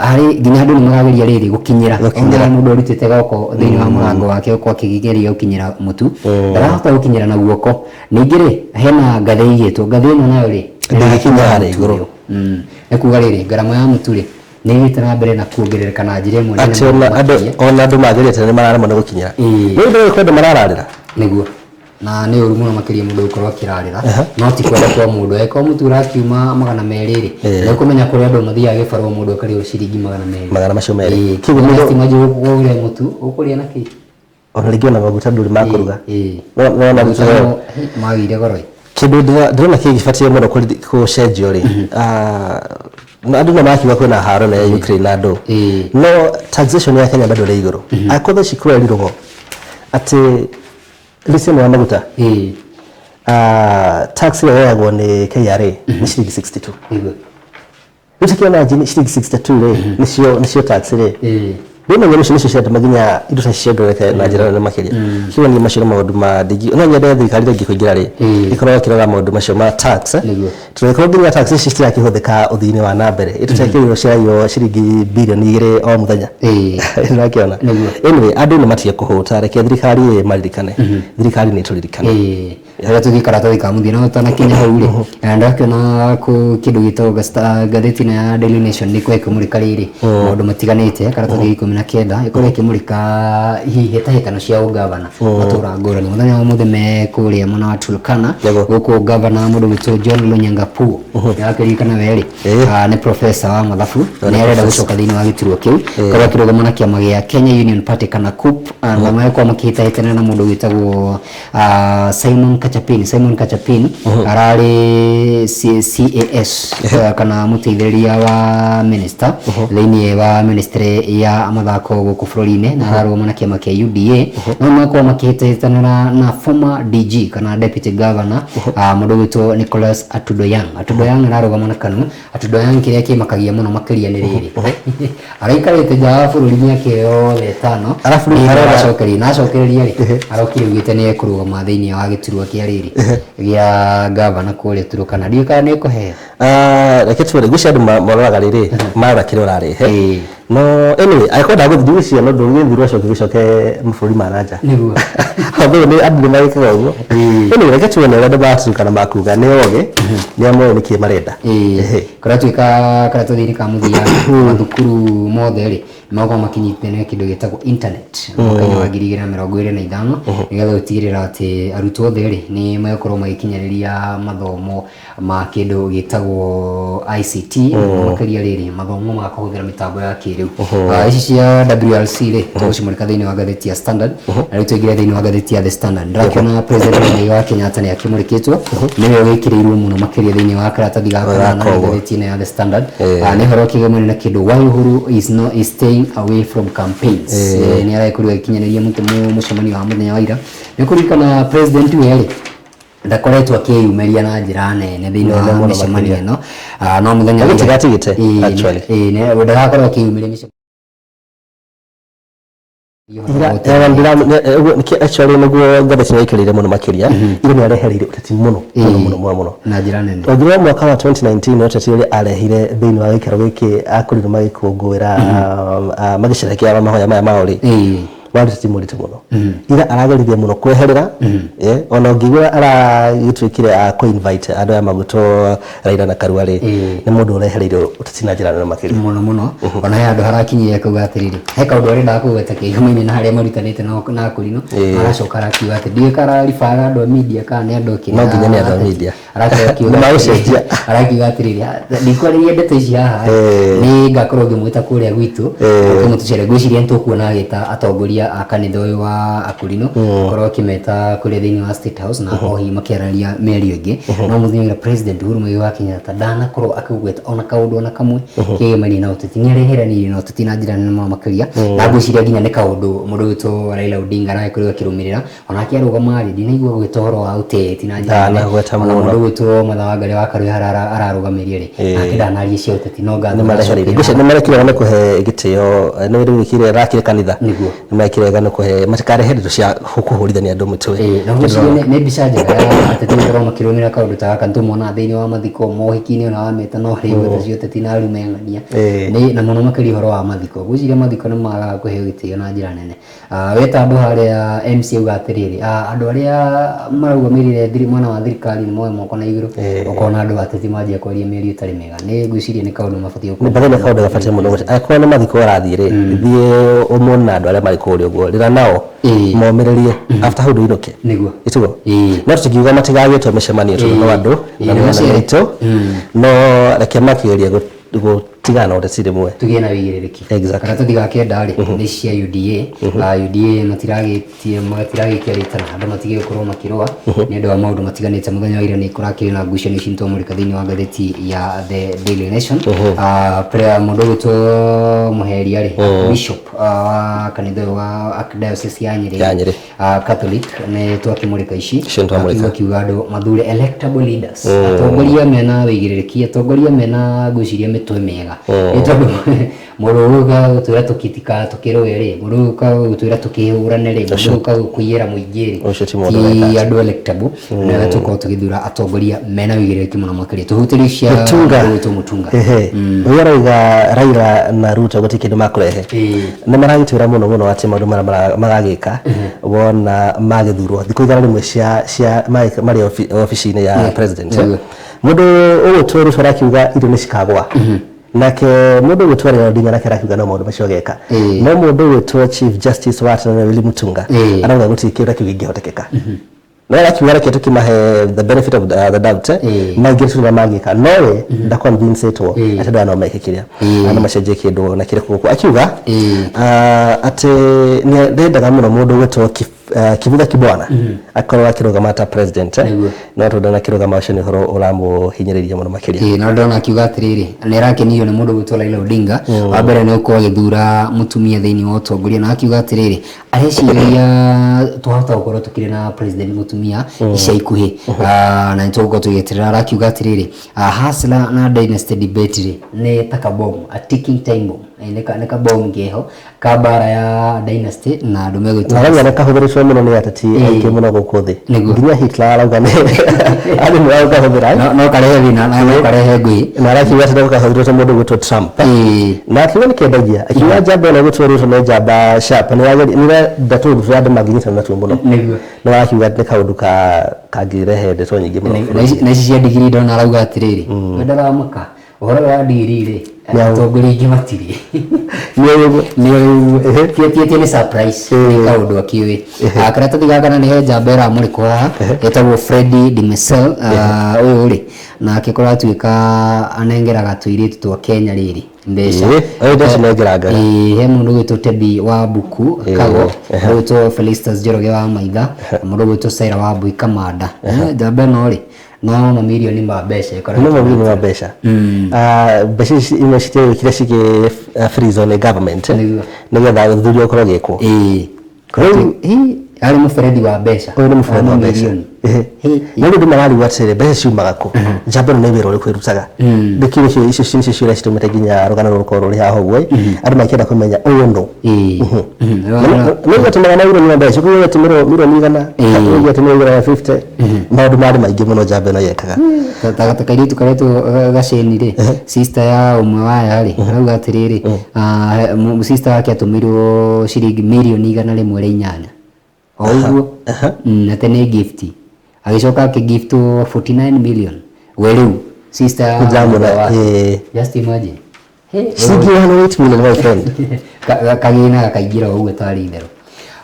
Harĩ nginya andũ nĩ marageria rĩrĩ gũkinyĩra. Gũkinyĩra. Ona mũndũ arutĩte goko thĩinĩ wa mũrango wake gũkorwo akĩgeria gũkinyĩra mũtu, ndarahota gũkinyĩra na guoko. Ningĩ rĩ, hena ngathĩ ĩigĩtwo, ngathĩ ĩno nayo rĩ, Ndĩgĩkinya harĩa mũtu igũrũ. ũyũ. Nĩ kuga rĩrĩ, ngarama ya mũtu rĩ, nĩ ĩgĩte na mbere na kuongerereka na njĩra ĩmwe nene Atĩ mũno ona andũ makĩria. ona andũ magĩrĩte nĩ mararemwo nĩ gũkinyĩra. Nĩ ũndũ ũrĩkũ andũ marararĩra? Nĩguo. Na nĩ ũru mũno makĩria mũndũ gũkorwo akĩrarĩra, no ti kwenda kwa mũndũ. Angĩkorwo mũtu ũrakiuma 200 rĩ, nĩ ũkũmenya kũrĩa andũ mathiaga gĩbarũa mũndũ akarĩhwo ciringi 200. Magana macio merĩ. Kĩguo mũndũ imagine ũgũre mũtu ũkũrĩa na kĩ? Ona rĩngĩ ona maguta ndũrĩ makũruga. Ĩĩ. Nona Maguta maguta magĩire goro. Kĩndũ ndĩrona kĩgĩbatiĩ mũno gũcenjio rĩ, na andũ no marakiuga kwĩna haro na ya Ukraine na andũ, no taxation ya Kenya bado ĩrĩ igũrũ. Angĩkorwo thaa ici kũrerirwo atĩ lita ĩmwe ya maguta, tax ĩrĩa yoyagwo nĩ KRA nĩ ciringi 62. Rĩu tũkĩona njini ciringi 62 rĩ, nĩcio tax rĩ, rĩu na icio nĩcio ciratũma nginya indo ta ici ciongerereke na njĩra nene makĩria. Kĩguo niĩ macio nĩ maũndũ ma ndingi no nyende thirikari rĩngĩ kũingĩra rĩ, ĩkorwo ĩkĩrora maũndũ macio ma tax, tondũ ĩkorwo nginya tax ici citirakĩhũthĩka ũthii-inĩ wa na mbere, ĩtũtekĩrĩrwo ciraiywo ciringi birioni 2 o mũthenya. Nĩũrakĩona? Anyway, andũ nĩ matige kũhũta, reke thirikari ĩmaririkane. Thirikari nĩ ĩtũririkane. Rĩrĩa tũthiĩ karatathi ka mũthia na ũtanakinya hau rĩ, ndakĩona kĩndũ gĩtagwo ngathĩti ĩno ya Daily Nation nĩ ĩkoragwo ĩkĩmũrĩka rĩrĩ maũndũ matiganĩte. Karatathi ga 19 ĩkoragwo ĩkĩmũrĩka hihi hĩtahĩtano cia ũgavana matũra ngũrani. Mũthenya wa ũmũthĩ me kũrĩa mwena wa Turkana, gũkũ gavana mũndũ gwĩtwo John Lonyangapuo, nĩwakĩririkana we rĩ, nĩ professor wa mathabu, nĩ arenda gũcoka thĩinĩ wa gĩturwa kĩu, korwo akĩrũgama na kĩama gĩa Kenya Union Party kana KUP, na magĩkorwo makĩhĩtahĩtana na mũndũ wĩtagwo Simon Kachapin. Simon Kachapin ararĩ CAS, kana mũteithĩrĩria wa minister thĩinĩ wa ministry ya mathako gũkũ bũrũri-inĩ, na ararũgama na kĩama kĩa UDA. No makorwo makĩhĩtahĩtana na former DG kana deputy governor, mũndũ ũgwĩtwo Nicholas Atudoyang. Atudoyang ararũgama na KANU. Atudoyang, kĩrĩa kĩmakagia mũno makĩria nĩ rĩrĩ, araikarĩte nja wa bũrũri mĩaka ĩyo yothe 5. Arabu rĩu aracokeria na acokereria rĩ, arokire augĩte nĩ ekũrũgama thĩinĩ wa gĩturwa kĩa rĩrĩ gĩa gavana kũrĩa Turkana. Ndiũĩ kana nĩ ekũheo. Reke tuone, ngwĩciria andũ maroraga rĩrĩ, marora kĩrĩa ũrarehe. No anyway, angĩkorwo ndagũthiĩ, ngwĩciria no ndũgĩthurwo acoke gĩcoke mabũrũri ma na nja. Although nĩ andũ nĩ magĩkaga ũguo. Anyway, reke tuone ũrĩa andũ maturukana makuga, nĩ ogĩ, nĩ amoĩ nĩkĩ marenda. Kũratuĩka karatathi-inĩ ka mũthia, mathukuru mothe rĩ, nĩmagũkorwo makinyitithania kĩndũ gĩtagwo internet mwaka-inĩ wa 2025, nĩgetha gũtigĩrĩra atĩ arutwo othe rĩ, nĩ megũkorwo magĩkinyanĩria mathomo ma kĩndũ gĩtagwo ICT, makĩria rĩrĩ mathomo ma kũhũthĩra mĩtambo ya kĩrĩu. Ici cia WRC rĩ, tũgũcimũrĩka thĩinĩ wa ngathĩti ya Standard. Na rĩu tũingĩre thĩinĩ wa ngathĩti ya The Standard. Ndĩrakĩona President Muigai wa Kenyatta nĩ akĩmũrĩkĩtwo, nĩwe wĩkĩrĩirwo mũno makĩria thĩinĩ wa karatathi ga kanana ngathĩti ĩno ya The Standard. Nĩ ũhoro ũkĩgemania na kĩndũ "Why Uhuru is no is staying away from campaigns". Nĩ aragĩkorirwo agĩkinyanĩria mũcemanio wa mũthenya wa ira. Nĩ kũririkana president we rĩ, ndakoretwo akĩyumĩria na njĩra nene thĩinĩ wa Nene mũno mĩcemanio makĩria. ĩno. No mũthenya wa ira- Agĩtigatigĩte, actually. Ndagakorwo akĩyumĩria mĩcemanio. Actually nĩguo ngathĩti ĩno ĩkĩrĩire mũno makĩria, ira nĩ arehereire ũteti mũno mũno mũno mũno mũno na njĩra nene. Ũngĩrora mwaka wa 2019, ũteti ũrĩa arehire thĩinĩ wa gĩikaro gĩkĩ akorirwo magĩkũngũĩra, magĩcerekea mahoya maya mao rĩ, warĩ ũteti mũritũ mũno. Ira arageririe mũno kweherera, ona ũngĩigua aragĩtuĩkire a kũ-invite andũ aya magwĩtwo Raila na Karua rĩ, nĩ mũndũ ũrehereire ũteti na njĩra nene makĩria. Mũno mũno. Ona he handũ harakinyire kuga atĩrĩrĩ, he kaũndũ arendaga kũgweta kĩgoma-inĩ na harĩa marutanĩte na akũrinũ, aracoka arakiuga atĩ ndiũĩ kana araribaga andũ a media kana nĩ andũ No nginya nĩ andũ a media. Aracoka akiuga Nĩ magũcenjia. Arakiuga atĩrĩrĩ, "Ndikwarĩria ndeto ici haha, nĩ ngakorwo ngĩmwĩta kũrĩa gwitũ ũkĩmũtũcere." Ngwĩciria nĩ tũkuona agĩta atongoria a kanitha ũyũ wa akũrinũ, akorwo akĩmeta kũrĩa thĩinĩ wa State House na akorwo hihi makĩaranĩria mĩario ĩngĩ. No mũthenya ũrĩa President Uhuru Muigai wa Kenyatta ndanakorwo akĩgweta ona kaũndũ ona kamwe kĩgemanie na ũteti, nĩ areheranĩirie na ũteti na njĩra nene mũno makĩria. Na ngwĩciria nginya nĩ kaũndũ mũndũ wĩtwo Raila Odinga aragĩkorirwo akĩrũmĩrĩra. Onake arũgama rĩ, ndinaigua gwĩta ũhoro wa ũteti na njĩra nene. Ndanagweta Ona mũno. mũndũ gwĩtwo Martha Wangari wa Karũĩ harĩa ararũgamĩrie rĩ, nake ndanaria cia ũteti, no ngatho Nĩ marehereire, ngwĩciria nĩ marekire wega nĩ kũhe gĩtĩo, nĩ rĩu gĩkire rakire kanitha. Nĩ marekire wega nĩ kũhe matikarehe ndeto cia kũhũrithania andũ mĩtwe. Na ngwĩciria nĩ mbica njega ya ateti gũkorwo makĩrũmĩrĩra kaũndũ ta gaka. Nĩtũmonaga thĩinĩ wa mathiko, mohiki-inĩ, ona wameta no harĩ igweta cia ũteti na arume ng'ania. Na mũno makĩria ũhoro wa mathiko, ngwĩciria mathiko nĩ magaga kũheo gĩtĩo na njĩra nene. Weta andũ harĩa MC auga atĩrĩrĩ, andũ arĩa marũgamĩrĩire mwena wa thirikari nĩ moe moko na igũrũ, ũkona andũ ateti manjia kwaria mĩario ĩtarĩ mĩega. Nĩ ngwĩciria nĩ kaũndũ mabatiĩ gũkorwo. Nĩ kaũndũ gabatiĩ mũno angĩkorwo nĩ mathiko ũrathiĩ rĩ, thiĩ ũmone na andũ arĩa marĩ kũrĩa ũguo, rĩra nao, momĩrĩrie, after hau ndũinũke. Ĩtiguo? No tũtingiuga matigagĩtwo mĩcemanio tondũ no andũ na nĩ nĩ mũcere. aitũ, no reke makĩgerie gũtiga. Tigana na ũteti rĩmwe. Tũgĩe na wĩigĩrĩrĩki. Karatathi ga kenda rĩ, nĩ cia UDA. UDA matiragĩtie matiragĩkia rĩtana andũ matige gũkorwo makĩrũa nĩ ũndũ wa maũndũ matiganĩte. Mũthenya wa ira nĩ kũrakĩrĩ na ngucanio ici nĩtwamũrĩka thĩinĩ wa ngathĩti ya The Daily Nation. Mũndũ ũgwĩtwo Mũheria rĩ, Bishop wa kanitha ũyũ wa Archdiocese ya Nyĩrĩ, Ya Nyĩrĩ. Catholic, nĩ twakĩmũrĩka ici. Icio nĩtwamũrĩka. Akiuga andũ mathure electable leaders, atongoria mena wĩigĩrĩrĩki, atongoria mena ngwĩciria mĩtwe mĩega, nĩ tondũ mũndũ ũgũka gũtwĩra tũkitika tũkĩrũe rĩ, mũndũ ũgũka gũtwĩra tũkĩhũrane rĩ, mũndũ ũgũka kũiyĩra mũingĩ rĩ, Ũcio ti mũndũ weka ti andũ electable. Nĩ wega tũkorwo tũgĩthura atongoria mena wĩigĩrĩrĩki mũno makĩria. Tũhutĩrie cia Mutunga. mũndũ ũgwĩtwo Mutunga. Ehe. Ũyũ arauga Raila na Ruto gũtirĩ kĩndũ makũrehe. Nĩ maragĩtwĩra mũno mũno atĩ maũndũ marĩa maragĩka wona magĩthurwo thikũ 100 cia marĩ obici-inĩ ya president. Mũndũ ũgwĩtwo Ruto arakiuga irio nĩ cikagwa, nake mũndũ ũgwĩtwo Raila Odinga nake arakiuga no maũndũ macio ageka. No mũndũ ũgwĩtwo Chief Justice wa tene Willy Mutunga arauga gũtirĩ kĩndũ kĩu kĩngĩhotekeka, no arakiuga reke tũkĩmahe the benefit of the doubt, maingĩ tũrĩa mangĩka, no we ndaconvince-ĩtwo atĩ andũ aya no meke kĩrĩa no macenjie kĩndũ na kĩrĩkũ gũkũ. Akiuga atĩ nĩ ndendaga mũno mũndũ ũgwĩtwo Kivutha Kibwana akorwo akĩrũgama ta president, no tondũ ndanakĩrũgama, ũcio nĩ ũhoro ũramũhinyĩrĩria mũno makĩria. Ĩĩ, na ndona akiuga atĩrĩrĩ, nĩ arakenio nĩ mũndũ ũgwĩtwo Raila Odinga, wa mbere nĩ gũkorwo agĩthura mũtumia thĩinĩ wa ũtongoria, na akiuga atĩrĩrĩ, areciria twahota gũkorwo tũkĩrĩ na president mũtumia ica ikuhĩ. Na nĩ tũgũkorwo tũgĩeterera. Arakiuga atĩrĩrĩ, hustler na dynasty debate rĩ, nĩ ta kabomu, a ticking time bomb. Nĩ kabomu keho ka mbara ya dynasty na andũ megwĩtwo Na arauga nĩ kahũthĩrĩtwo mũno nĩ ateti aingĩ mũno gũkũ thĩ. Nginya Hitler arauga nĩ arĩ nĩ agũkahũthĩra. No karehe thĩna na no karehe ngũĩ. Na arakiuga atĩ no kahũthĩrĩtwo mũndũ ũgwĩtwo Trump, na akiuga nĩ kĩendagia, akiuga njamba ĩno ĩgwĩtwo Ruto nĩ njamba sharp, nĩ ĩrenda tũũndũ tũrĩa andũ mangĩnyitana natuo mũno. Nĩ warakiuga nĩ kaũndũ ka kangĩrehe ndeto nyingĩ mũno. Na ici cia ndigiri, ndona arauga atĩrĩrĩ, we ndaramaka ũhoro wa ndigiri rĩ, atongoria aingĩ matirĩ. Nĩ ũguo. Nĩ ũguo, ti nĩ surprise, nĩ kaũndũ akĩũĩ. Karatathi gaka na nĩ he njamba ĩramũrĩkwo haha ĩtagwo Freddy Demesel. Ũyũ rĩ, nake kũratuĩka anengeraga tũirĩtu twa Kenya rĩrĩ mbeca. Ũyũ ndacinengerangaga. Ĩĩ, he mũndũ ũgwĩtwo Tebi wa Buku Kago, mũndũ ũgwĩtwo Felistus Njoroge wa Maitha, na mũndũ ũgwĩtwo Saira wa Mbui Kamanda. Njamba ĩno rĩ, no mamirioni ma mbeca ĩkoragwo. No mamirioni ma mbeca. Mbeca ici imwe citiagĩũkire cigĩ freeze nĩ government nĩgetha ũthuthuria ũkorwo ũgĩkwo. Rĩu arĩ mũberethi wa mbeca. Ũyũ nĩ mũberethi wa mbeca. Mamirioni. No rĩu andũ mararigwo atĩrĩrĩ, mbeca ciumaga kũ? Njamba ĩno nĩ wĩra ũrĩkũ ĩrutaga? Nĩkĩo nĩcio icio nĩcio ciũria citũmĩte nginya rũgano rũrũ rũkorwo rũrĩ haha ũguo, andũ makĩenda kũmenya ũyũ nũ. Nĩ ũgatũmĩra mamirioni ma mbeca, ũkauga ũgatũmĩrwo mirioni 100, ũgatũmĩrwo 150, maũndũ marĩ maingĩ mũno njamba ĩno yekaga. Ta kairĩtu karetwo Gaceni rĩ, sister ya ũmwe waya rĩ, arauga atĩrĩrĩ, sister wake atũmĩirwo ciringi mirioni 108 o ũguo, atĩ nĩ gift, agĩcoka akĩgiftwo 49 million, we rĩu sister ya Ndĩramwona, mũthee wake. Just imagine. Hey, Ciringi 108 million, my friend. Kagĩna gakaingĩra o ũguo tarĩ itherũ.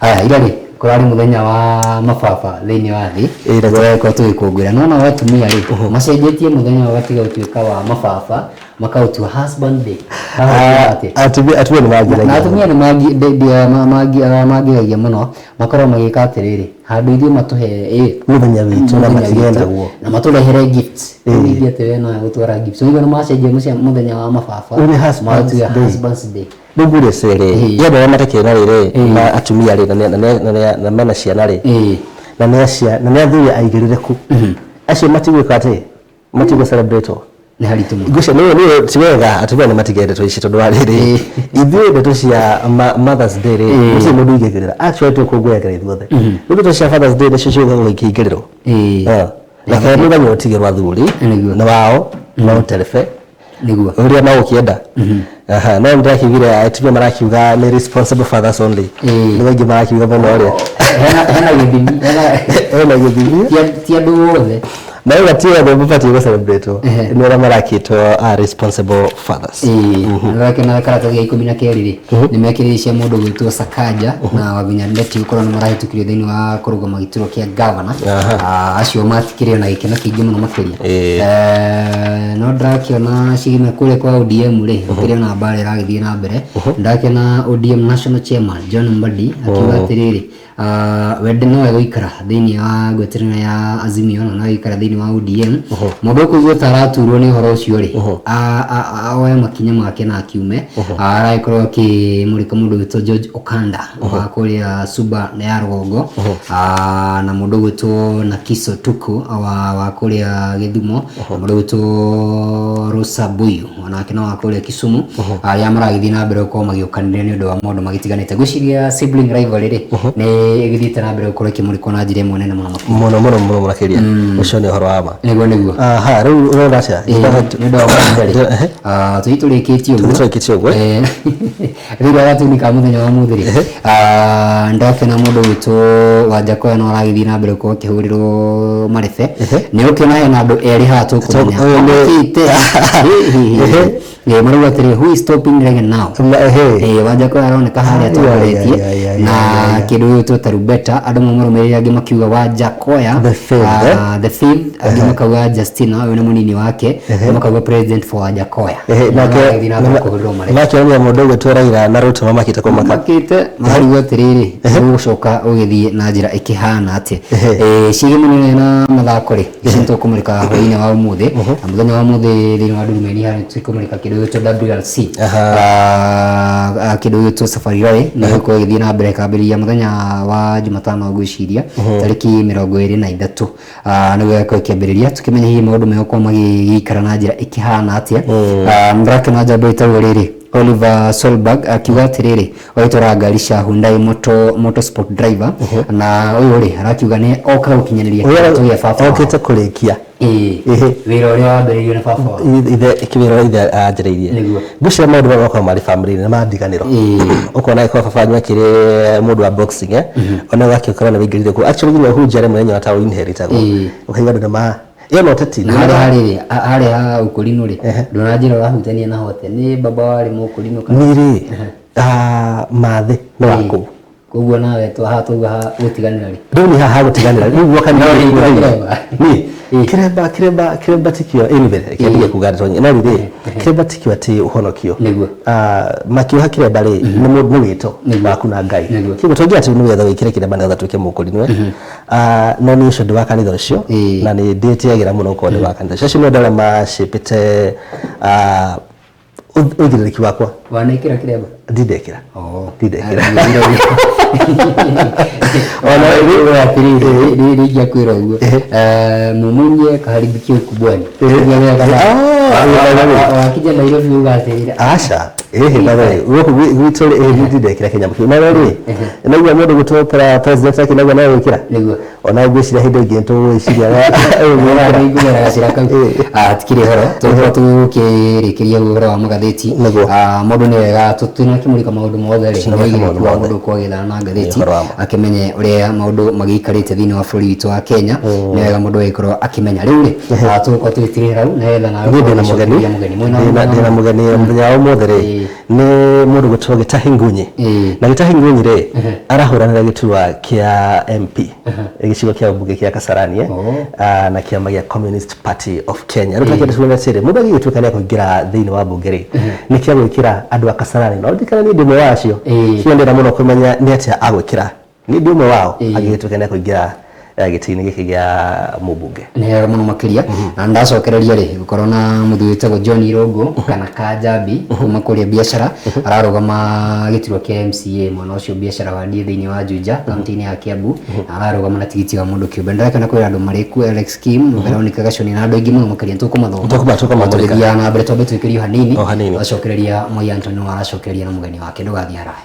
Aya, ira rĩ, kũrarĩ mũthenya wa mababa thĩinĩ wa thĩ. Ĩĩ, nĩguo. Tũragĩkorwo tũgĩkũngũĩra, no nao atumia rĩ, macenjetie mũthenya ũyũ ũgatiga gũtuĩka wa mababa, makaũtua husband day. Haha atĩa? Atumia nĩ Na mangĩragia. Atumia nĩ mangĩragia mũno, makorwo magĩka atĩrĩrĩ, handũ ithuĩ matũhe Mũthenya witũ na mũthenya matigenda witũ, guo. Na matũrehere gifts. Rĩu ningĩ atĩ we no gũtwara gifts, ũguo nĩ macenjia mũthenya wa mababa, Ũyũ nĩ husband's maũtua day. Husband's day. Rĩu ngũrie atĩrĩrĩ, ĩ andũ arĩa matakĩrĩ na rĩrĩ ma atumia rĩ, na mena ciana rĩ, na nĩ athuri aigĩrĩrĩku, acio matigwĩka atĩ matigũ celebrate? Nĩ haritũ mũno. Ngwĩciria nĩ ti wega atumia nĩ matige ndeto ici, tondũ wa rĩrĩ, ithuĩ ndeto cia Mother's Day rĩ, gũtirĩ mũndũ ingĩingĩrĩra. Actually tũkũngũyagĩra ithuothe. Rĩu ndeto cia Father's Day nĩcio ciũkaga ikĩingĩrĩrwo. Reke mũthenya ũtigĩrwo athuri na wao no terebe ũrĩa magũkĩenda. Aha, no ndĩrakiugire atumia marakiuga nĩ responsible fathers only. Nĩguo aingĩ marakiuga mũno ũrĩa Hena gĩthimi, hena hena gĩthimi. Ti andũ othe. Na rĩu ti othe mabatiĩ gũ-celebrate nĩ arĩa marakĩtwo responsible fathers. Ndĩrakĩona karatathi ga 12 rĩ, nĩ mekĩrĩire cia mũndũ gwĩtwo Sakaja na Wavinya Ndeti gũkorwo nĩ marahĩtũkirio thĩinĩ wa kũrũgama gĩturwa kĩa gavana. Acio matikĩrĩ na gĩkeno kĩingĩ mũno makĩria. No ndĩrakĩona cigima kũrĩa kwa ODM rĩ, gũkĩrĩ ona mbara ĩragĩthiĩ na mbere. Ndĩrakĩona ODM National Chairman John Mbadi akiuga atĩrĩrĩ, wende no egũikara thĩinĩ wa ngwatanĩro ya Azimio na no egũikara thĩinĩ wa ODM. Mũndũ ũkũigua ta araturwo nĩ ũhoro ũcio rĩ, oe makinya make na akiume. Aragĩkorwo akĩmũrĩka mũndũ ũgwĩtwo George Okanda wa kũrĩa Suba ya rũgongo, na mũndũ ũgwĩtwo Nakiso Tuku wa kũrĩa Gĩthumo, na mũndũ ũgwĩtwo Rosa Buyu onake no wa kũrĩa Kisumu, arĩa maragĩthiĩ na mbere gũkorwo magĩũkanĩrĩra nĩ ũndũ wa maũndũ magĩtiganĩte. Ngwĩciria sibling rivalry rĩ, nĩ ĩgĩthiĩte na mbere gũkorwo ĩkĩmũrĩkwo na njĩra ĩmwe nene mũno makĩria. Mũno mũno mũno makĩria, ũcio nĩ ũhoro wa ma. Nĩguo nĩguo. Aha, rĩu ũrona atĩa? Nĩ ũndũ wa mahinda rĩ, tũthiĩ tũrĩkĩtie ũguo. Tũthiĩ tũrĩkĩtie ũguo. Rĩu gatuni ka mũthenya wa ũmũthĩ rĩ, ndakĩona mũndũ witũ Wanjakoya no aragĩthiĩ na mbere gũkorwo akĩhũrĩrwo marebe. Nĩ ũkĩona hena andũ erĩ haha tũkũmenya. Makĩte. Marauga atĩrĩ, who is stopping Reagan now? Wanjakoya aroneka harĩa atongoretie na kĩndũ gĩgwĩtwo tarumbeta, andũ mamũrũmĩrĩire, angĩ makiuga Wanjakoya The fifth, the fifth, angĩ makauga Justina, ũyũ nĩ mũnini wake, makauga president for Wanjakoya. Maragĩthiĩ na mbere kũhũrĩrwo marebe. Makĩonania mũndũ ũgwĩtwo Raila na Ruto mamakĩte kũmaka. Makĩte mararigwo atĩrĩrĩ, ũgũcoka ũgĩthiĩ na njĩra ĩkĩhana atĩa. Ciĩgiĩ mũnene na mathako rĩ, ici nĩ tũkũmũrĩka hwaĩ-inĩ wa ũmũthĩ, na mũthenya wa ũmũthĩ thĩinĩ wa Ndurumeni harĩa tũkũmũrĩka kĩndũ gĩgwĩtwo WRC, kĩndũ gĩgwĩtwo Safari Rally nĩ gĩgũkorwo ĩgĩthiĩ na mbere kambĩrĩria mũthenya wa Jumatano ngwĩciria tarĩki 23, nĩguo ĩgakorwo ĩkĩambĩrĩria, tũkĩmenya hihi maũndũ megũkorwo magĩikara na njĩra ĩkĩhana atĩa. Ndĩrakĩona njamba ĩtagwo rĩrĩ Oliver Solberg akiuga atĩrĩrĩ, ũgĩtwara ngari cia Hyundai Motorsport driver, na ũyũ rĩ arakiuga nĩ oka gũkinyanĩria kĩroto gĩa baba wao. Okĩte kũrĩkia Wĩra ũrĩa wambĩrĩirio nĩ baba wao. Ithe kĩwĩra ũrĩa ithe anjĩrĩirie. Ngwĩciria maũndũ maya makoragwo marĩ family-inĩ nĩ mandiganĩro. Ũkona angĩkorwo baba wanyu akĩrĩ mũndũ wa boxing, ona ũgakĩkora nĩ wĩingĩrire kuo. Actually nginya ũhunjia rĩmwe nĩ ta inheritagwo. Ũkaigua andũ nĩ ma ĩyo no ũteti. Na harĩa harĩ harĩa ha ũkũrinũ rĩ, ndũna njĩra ũrahutania na hote nĩ baba warĩ mũkũrinũ kana? Niĩ rĩ, mathĩ nĩ wa kũu. Koguo nawe haha twauga ha gũtiganĩra rĩ? Rĩu nĩ haha gũtiganĩra. Rĩu guoka nĩ No rĩ, kĩremba. Niĩ kĩremba kĩremba kĩremba tikio anyway, reke ndige kuga ndeto nyingĩ. No rĩrĩ, kĩremba tikio atĩ ũhonokio. Makĩoha kĩremba rĩ, nĩ mũndũ nĩ wĩto waku na Ngai. Kĩguo tũngiuga atĩ nĩ wetha wĩkĩre kĩremba nĩgetha tuĩke mũkũrinwe. No niĩ ũcio ndĩ wa kanitha ũcio, na nĩ ndĩtĩagĩra mũno gũkorwo ndĩ wa kanitha ũcio. Acio nĩ andũ arĩa macĩpĩte ũigĩrĩrĩki wakwa. Wanekĩra kĩremba? Ndindekĩra. Ndindekĩra. Ona rĩu atĩrĩrĩ, rĩu ingĩakwĩra ũguo, mumunye kaharibikie ukubwani. Wakija Nairobi uga atĩrĩrĩ. Aca. Ĩhĩ, by the way, gũkũ gwitũ rĩ, niĩ ndindekĩra kĩnyamũ kĩu. Na rĩ, naigua mũndũ gwĩtwo president akĩnaigua no gwĩkĩra. Ona ngwĩciria hĩndĩ ĩngĩ tũgwĩciria. Nĩngũgera gacĩra kau. Tikĩrĩ ũhoro, tũgũkorwo tũkĩrĩkĩria ũhoro wa magathĩti. Mũndũ nĩ wega tũtinakĩmũrĩka maũndũ mothe rĩ, Tũtinamũrĩka nĩ maũndũ wa mothe. mũndũ gũkorwo agĩethana na ngathĩti, Nĩ ũhoro wa ma. akĩmenye ũrĩa maũndũ magĩikarĩte thĩinĩ wa bũrũri witũ wa Kenya. Nĩ wega mũndũ agĩkorwo akĩmenya. Rĩu rĩ, tũgũkorwo tũgĩtigĩrĩra hau, nĩgetha nawe Niĩ ndĩna ũkorwo mũgeni. ũgĩcokeria mũgeni. Mwena wa Ndĩna mũgeni mũthenya wa ũmũthĩ rĩ, nĩ mũndũ gwĩtwo Gĩtahi Ngunyi. Na Gĩtahi Ngunyi rĩ, arahũranĩra gĩturwa kĩa MP, gĩcigo kĩa mbunge kĩa Kasarani, na kĩama gĩa Communist Party of Kenya. Rĩu tũkĩenda tuone atĩrĩ, mũndũ agĩgĩtuĩka nĩ akũingĩra thĩinĩ wa mbunge rĩ, nĩ kĩa gwĩkĩra andũ a Kasarani. No ndirikane niĩ ndĩ ũmwe wa acio. Ciendera mũno kũmenya nĩ atĩa agwĩkĩra. Niĩ ndĩ ũmwe wao agĩgĩtuĩka nĩ akũingĩra gĩtĩ-inĩ gĩkĩ gĩa mũmbunge. Nĩ wega mũno makĩria. Na ndacokereria rĩ, gũkorwo na mũthuri wĩtagwo John Irũngũ kana Kanjambi kuma kũrĩa biacara, ararũgama gĩturwa kĩa MCA mwena ũcio biacara wa ndiĩ thĩinĩ wa Juja, kaunti-inĩ ya Kiambu, na ararũgama na tigiti wa mũndũ kĩũmbe. Ndĩrakena kwĩra andũ marĩ kuo, Alex Kim, Veronica Gaconi na andũ aingĩ mũno makĩria, nĩtũkũmathoma. Tũkũmathoma. Tũgĩthiaga na mbere, twambe twĩkĩrio hanini, O hanini. Twacokereria Moi Anthony no aracokereria na mũgeni wake, ndũgathiĩ haraya.